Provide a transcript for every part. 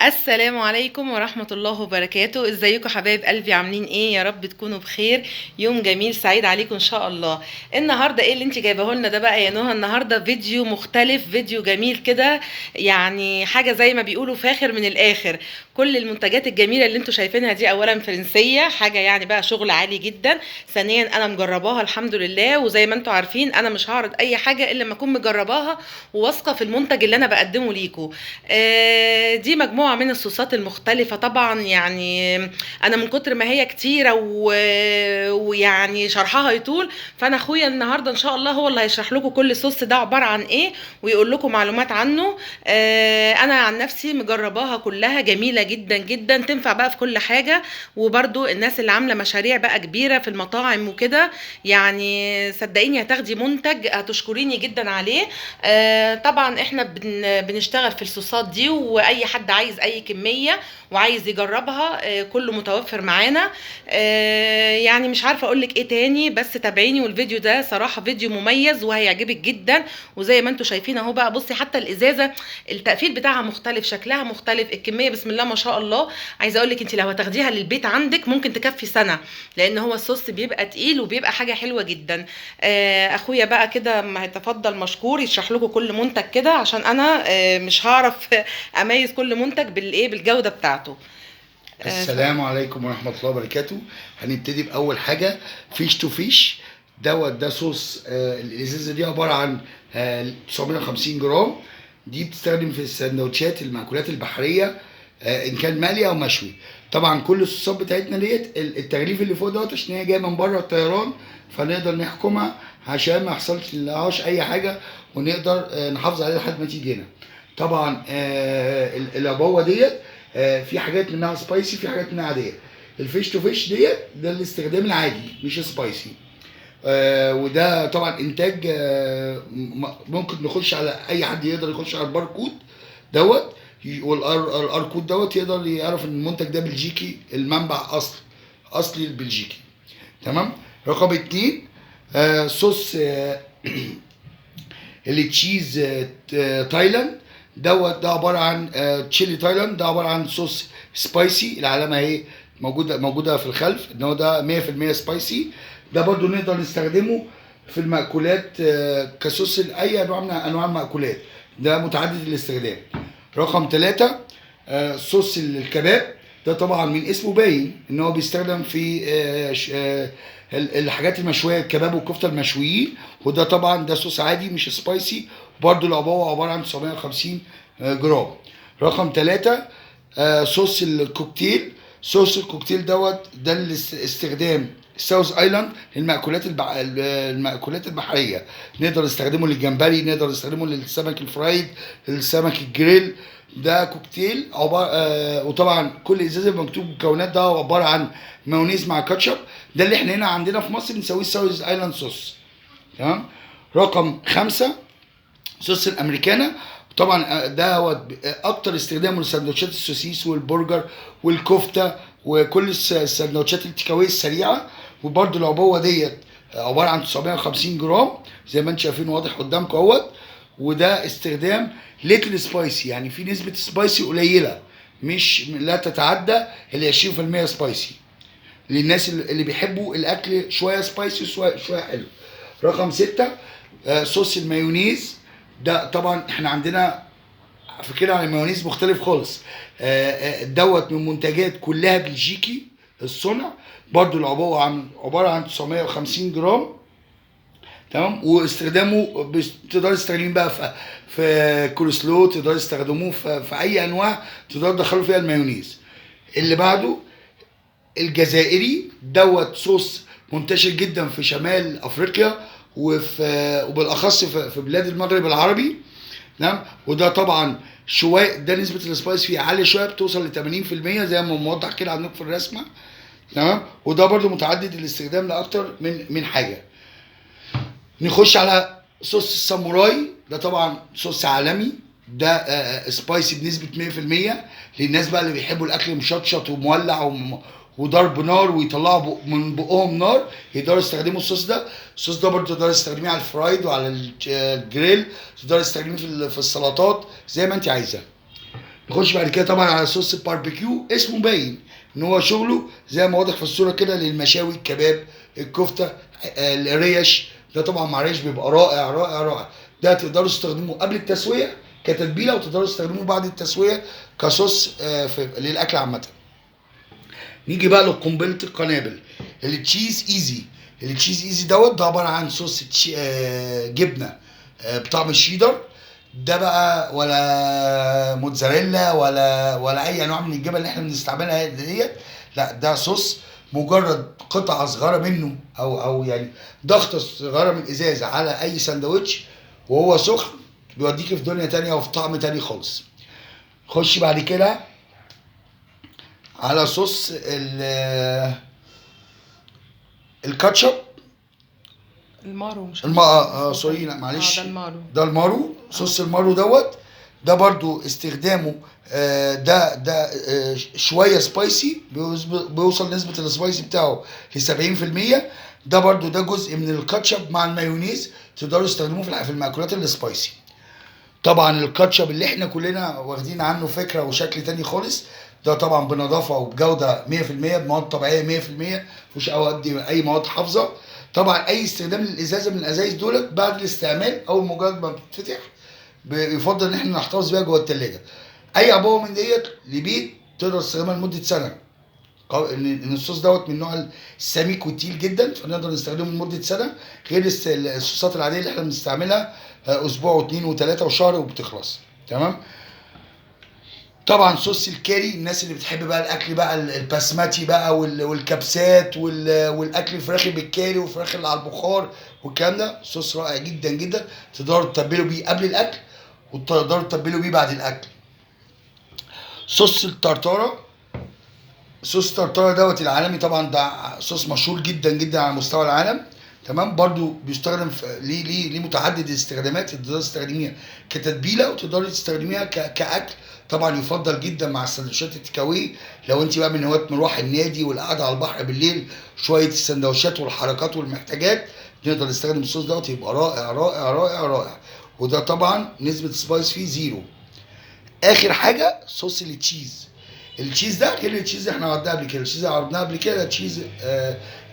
السلام عليكم ورحمة الله وبركاته. ازيكم حبايب قلبي، عاملين ايه؟ يا رب تكونوا بخير. يوم جميل سعيد عليكم ان شاء الله. النهارده ايه اللي انت جايباه لنا ده بقى يا نهى؟ النهارده فيديو مختلف، فيديو جميل كده، يعني حاجة زي ما بيقولوا فاخر من الاخر. كل المنتجات الجميلة اللي انتوا شايفينها دي اولا فرنسية، حاجة يعني بقى شغل عالي جدا. ثانيا انا مجرباها الحمد لله، وزي ما انتوا عارفين انا مش هعرض اي حاجة الا لما اكون مجرباها وواثقة في المنتج اللي انا بقدمه ليكم. دي مجموعة من الصوصات المختلفة، طبعا يعني انا من كتر ما هي كتيرة ويعني شرحها يطول، فانا اخويا النهاردة ان شاء الله هو اللي هيشرح لكم كل صوص ده عبارة عن ايه ويقول لكم معلومات عنه. انا عن نفسي مجرباها كلها، جميلة جدا جدا، تنفع بقى في كل حاجة. وبرده الناس اللي عاملة مشاريع بقى كبيرة في المطاعم وكده، يعني صدقيني هتاخدي منتج هتشكريني جدا عليه. طبعا احنا بنشتغل في الصوصات دي، واي حد عايز اي كمية وعايز يجربها، كله متوفر معانا. يعني مش عارفة اقولك ايه تاني، بس تابعيني. والفيديو ده صراحة فيديو مميز وهيعجبك جدا. وزي ما انتوا شايفين اهو بقى، بصي حتى الازازة التقفيل بتاعها مختلف، شكلها مختلف، الكمية بسم الله ما شاء الله. عايزة اقولك انت لو هتاخديها للبيت عندك ممكن تكفي سنة، لان هو الصوص بيبقى تقيل وبيبقى حاجة حلوة جدا. اخويا بقى كده ما هيتفضل مشكور يشرح لكم كل منتج كده، عشان انا مش هعرف اميز كل منتج بالايه، بالجودة بتاعته. السلام عليكم ورحمة الله وبركاته. هنبتدي باول حاجة fish to fish دوت. ده صوص، الازازه دي عبارة عن 950 جرام. دي بتستخدم في السندوتشات المأكولات البحرية، ان كان مقلي او مشوي. طبعا كل الصوصات بتاعتنا ديت التغليف اللي فوق دوت عشان هي جاية من بره الطيران، فنقدر نحكمها عشان ما يحصلش لهاش اي حاجة، ونقدر نحافظ عليها لحد ما تيجي هنا. طبعا العبوه ديت في حاجات منها spicy، في حاجات منها عادية. ال fish to fish ديت ده الاستخدام العادي مش spicy. وده طبعا انتاج، ممكن نخش على اي حد يقدر يخش على الباركود دوت وال R code دوت، يقدر يعرف ان المنتج ده بلجيكي، المنبع اصلي البلجيكي. تمام. رقم 2 صوص ال cheese تايلاند دوت. ده عبارة عن تشيلي تايلاند، ده عبارة عن صوص spicy. العلامة اهي موجودة في الخلف ان هو ده 100% spicy. ده برضو نقدر نستخدمه في المأكولات، كصوص لاي نوع من انواع المأكولات، ده متعدد الاستخدام. رقم 3 صوص الكباب. ده طبعا من اسمه باين ان هو بيستخدم في الحاجات المشويه، الكباب والكفته المشويين. وده طبعا ده صوص عادي مش spicy، برضو العبوه عبارة عن 950 جرام. رقم 3 صوص الكوكتيل. صوص الكوكتيل دوت ده استخدام Thousand Island للمأكولات المأكولات البحرية. نقدر نستخدمه للجمبري، نقدر نستخدمه للسمك ال fried، للسمك الجريل. ده كوكتيل عبارة، وطبعا كل ازازة مكتوب المكونات. ده عبارة عن مايونيز مع كاتشب، ده اللي احنا هنا عندنا في مصر بنسويه Thousand Island sauce. تمام. رقم 5 صوص الامريكانا. طبعا ده هو اكتر استخدامه لسندوتشات السوسيس والبرجر والكفته وكل السندوتشات ال take away السريعة. وبرده العبوه ديت عبارة عن 950 جرام زي ما انتم شايفين واضح قدامكم اهوت. وده استخدام little spicy، يعني في نسبه spicy قليله، مش لا تتعدى ال 20% spicy، للناس اللي بيحبوا الاكل شوية spicy وشوية حلو. رقم 6 صوص المايونيز. ده طبعا احنا عندنا فكرة عن المايونيز مختلف خالص. دوت من منتجات كلها بلجيكي الصنع. برضو العبوه عبارة عن 950 جرام. تمام. واستخدامه تقدر تستخدميه بقى في كولسلو، تقدر تستخدموه في اي انواع تقدر تدخلوا فيها المايونيز. اللي بعده الجزائري دوت، صوص منتشر جدا في شمال افريقيا وبالاخص في بلاد المغرب العربي. تمام. وده طبعا شوية، ده نسبه ال spice فيه عالية شوية، بتوصل ل 80% زي ما موضح كده عندكم في الرسمة. تمام. وده برده متعدد الاستخدام لاكتر من حاجة. نخش على صوص الساموراي. ده طبعا صوص عالمي، ده spicy بنسبة 100% للناس بقى اللي بيحبوا الاكل مشطشط ومولع وضرب نار ويطلعوا من بقهم نار، يقدروا يستخدموا الصوص ده. الصوص ده برضه تقدروا تستخدميه على ال fried وعلى الجريل، تقدروا تستخدميه في السلطات زي ما انت عايزه. نخش بعد كده طبعا على صوص الباربيكيو، اسمه باين ان هو شغله زي ما واضح في الصورة كده للمشاوي، الكباب، الكفتة، الريش. ده طبعا مع ريش بيبقى رائع رائع رائع. ده تقدروا تستخدموه قبل التسوية كتتبيله، وتقدروا تستخدموه بعد التسوية كصوص للاكل عامة. نيجي بقى لقنبله القنابل، ال Cheese Easy. ال Cheese Easy دوت ده عبارة عن صوص جبنه بطعم الشيدر. ده بقى ولا موتزاريلا ولا اي نوع من الجبن اللي احنا بنستعملها ديت، لا ده صوص مجرد قطعه صغيرة منه او يعني ضغطه صغيرة من ازازة على اي سندوتش وهو سخن، بيوديك في دنيا تانية وفي طعم تاني خالص. خش بعد كده على صوص الكاتشب، المارو، مش sorry، لا معلش، ده المارو، ده المارو، صوص المارو دوت. ده برضو استخدامه ده شوية spicy، بيوصل نسبه ال spicy بتاعه ل 70%. ده برضو ده جزء من الكاتشب مع المايونيز، تقدروا تستخدموه في المأكولات ال spicy. طبعا الكاتشب اللي احنا كلنا واخدين عنه فكرة وشكل تاني خالص، ده طبعا بنظافه وبجوده 100%، بمواد طبيعية 100%، مفيهوش اي مواد حافظه. طبعا اي استخدام للازازه من الازايز دولت بعد الاستعمال او مجرد ما بتتفتح بيفضل ان احنا نحتفظ بيها جوه التلاجة. اي عبوة من ديت لبيت تقدر تستخدمها لمدة سنة، ان الصوص دوت من نوع السميك والتقيل جدا، فنقدر نستخدمه لمدة سنة، غير الصوصات العادية اللي احنا بنستعملها اسبوع واثنين وثلاثة وشهر وبتخلص. تمام. طبعا صوص الكاري، الناس اللي بتحب بقى الاكل بقى البسمتي بقى والكبسات والاكل الفراخي بالكاري والفراخ اللي على البخار والكلام ده، صوص رائع جدا جدا، تقدروا تتبلوا بيه قبل الاكل وتقدروا تتبلوا بيه بعد الاكل. صوص الترتاره، صوص الترتاره دوت العالمي، طبعا ده صوص مشهور جدا جدا على مستوى العالم. تمام. برضو بيستخدم ليه متعدد الاستخدامات، تقدري تستخدميها كتتبيله وتقدري تستخدميها كاكل. طبعا يفضل جدا مع السندوتشات التيك اواي، لو انت بقى من هواة مروح النادي والقعده على البحر بالليل، شوية السندوتشات والحركات والمحتاجات، نقدر نستخدم الصوص دوت، يبقى رائع رائع رائع رائع. وده طبعا نسبه spice فيه zero. اخر حاجة صوص ال cheese. ال cheese ده غير ال cheese اللي احنا عرضناه قبل كده، ال cheese اللي عرضناه قبل كده cheese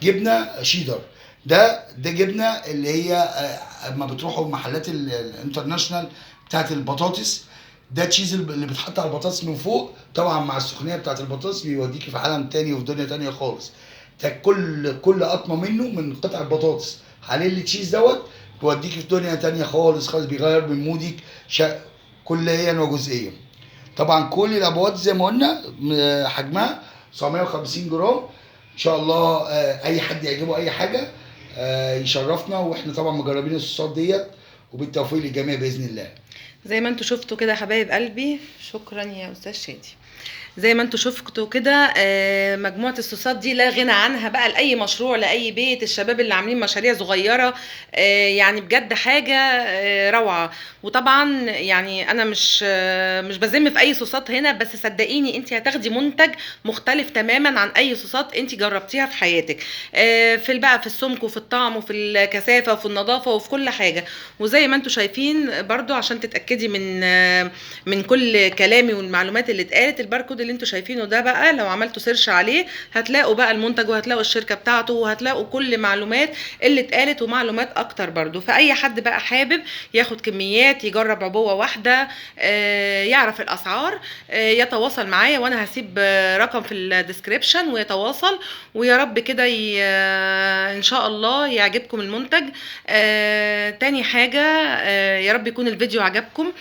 جبنه شيدر. ده جبنه اللي هي اما بتروحوا محلات ال international بتاعت البطاطس، ده cheese اللي بيتحط على البطاطس من فوق، طبعا مع السخونيه بتاعت البطاطس بيوديكي في عالم تاني وفي دنيا تانية خالص. ده كل قطمه منه من قطع البطاطس عليه ال cheese دوت بيوديكي في دنيا تانية خالص خالص، بيغير من mood ك كليا وجزئيا. طبعا كل الابوات زي ما قلنا حجمها 950 جرام. ان شاء الله اي حد يعجبه اي حاجة يشرفنا، واحنا طبعا مجربين الصوصات ديت، وبالتوفيق للجميع باذن الله. زي ما انتوا شفتوا كده يا حبايب قلبي، شكرا يا استاذ شادي. زي ما انتوا شفتوا كده مجموعة الصوصات دي لا غنى عنها بقى لأي مشروع، لأي بيت، الشباب اللي عاملين مشاريع صغيرة، يعني بجد حاجة روعة. وطبعا يعني انا مش بذم في اي صوصات هنا، بس صدقيني انت هتاخدي منتج مختلف تماما عن اي صوصات انت جربتيها في حياتك، في بقى في السمك وفي الطعم وفي الكثافة وفي النظافة وفي كل حاجة. وزي ما انتوا شايفين برضو عشان تتأكدي من كل كلامي والمعلومات اللي اتقالت، الباركود اللي انتوا شايفينه ده بقى لو عملتوا search عليه هتلاقوا بقى المنتج، وهتلاقوا الشركة بتاعته، وهتلاقوا كل معلومات اللي اتقالت ومعلومات اكتر برضو. فاي حد بقى حابب ياخد كميات، يجرب عبوة واحدة، يعرف الاسعار، يتواصل معايا، وانا هسيب رقم في ال description ويتواصل. ويا رب كده ان شاء الله يعجبكم المنتج. تاني حاجة، يا رب يكون الفيديو عجبكم،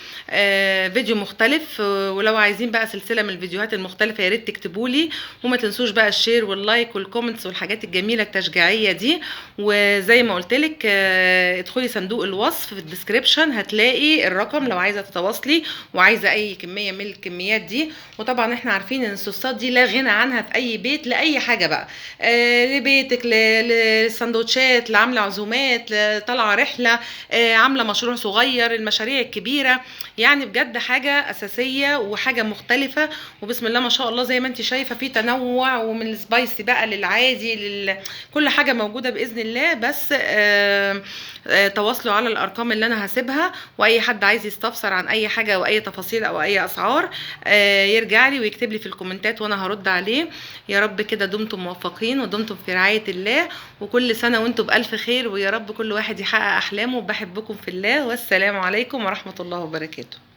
فيديو مختلف، ولو عايزين بقى سلسلة من الفيديوهات المختلفة يا ريت تكتبولي، وما تنسوش بقى ال share وال like وال comments والحاجات الجميلة التشجيعية دي. وزي ما قلتلك، ادخلي صندوق الوصف في ال description هتلاقي الرقم لو عايزة تتواصلي وعايزة اي كمية من الكميات دي. وطبعا احنا عارفين ان الصوصات دي لا غنى عنها في اي بيت لاي حاجة بقى، لبيتك، للسندوتشات، لعاملة عزومات، طالعة رحلة، عاملة مشروع صغير، المشاريع الكبيرة، يعني بجد حاجة أساسية وحاجة مختلفة. وبسم بسم الله ما شاء الله زي ما انت شايفه في تنوع، ومن ال spicy بقى للعادي كل حاجة موجودة باذن الله. بس تواصلوا على الارقام اللي انا هسيبها، واي حد عايز يستفسر عن اي حاجة او اي تفاصيل او اي اسعار يرجع لي ويكتب لي في الكومنتات وانا هرد عليه. يا رب كده دمتم موفقين ودمتم في رعاية الله، وكل سنة وانتم بالف خير، ويا رب كل واحد يحقق احلامه. بحبكم في الله، والسلام عليكم ورحمة الله وبركاته.